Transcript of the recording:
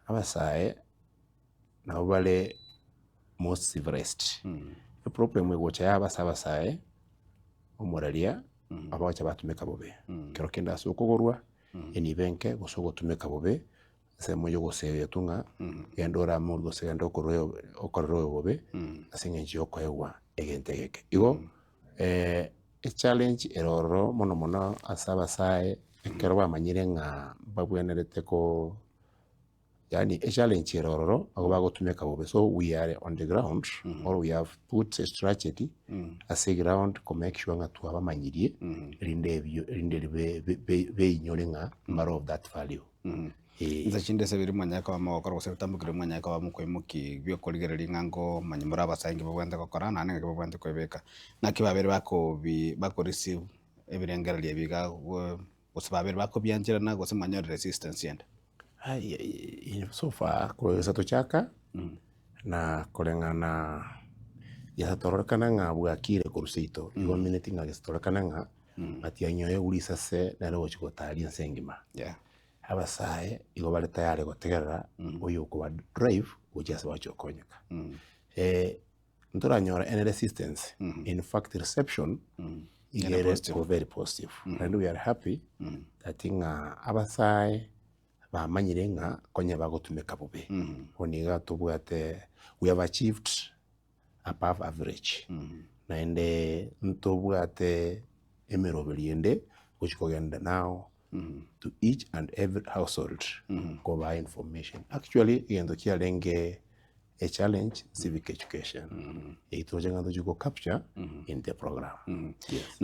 Abasae nabo bare most civilized. Eproblem egocha yaba ase abasae, omoraria abagocha batumeka bobe. Ekero kende ase okogorwa, enibo enke gose ogotumeka bobe, ensemo ya ogosegetwa ng'a genda orame oria gose genda okorwe okorere oyo bobe, ase eng'encho ya okoegwa egento egeke. Igo echallenge ere ororo mono mono ase abasae, ekero bamanyire ng'a mbabwenerete ko yaani echallenge ere ororo, nigo bagotumeka bobe. So we are on the ground or we have put a strategy ase eground ko make sure ng'a twabamanyirie erinde ebio erinde ribe be- beinyore ng'a mbare of that value. Eh. Inse chinde ase ebiria mwanyare koba mogokora gose ebitambokero mwanyare koba mokoimokia biokoриgereria ng'a ngomanya more abasae inki babwenerete gokora naende ng'aki babwenerete koebeka. Naki babere bakobi bako receive ebirengererio ebi iga gose babere bakobiancherana gose mwanyorire resistance ende? So far korwa gesa tochaka na koreng'ana gesa tororekana ng'a bwakire korwa seito igo omineti ng'a gesa tororekana ng'a matiang'i oye igure isase nere ogochia gotaria ense engima. Abasae igo bare tayari gotegerera oyo okoba drive gochia ase bagochia gokonyeka. Ntoranyora any resistance, in fact reception iga Ere ere positive. very positive. Naende we are happy that ng'a abasae bamanyire ng'a konya bagotumeka bobe. Bono iga tobwate we have achieved above average. Naende ntobwate emeroberi ende gochi kogenda now to each and every household kobaa information. Actually egento kiarenge a challenge civic education, eyio toroche ng'a tochi go capture in the program, yes.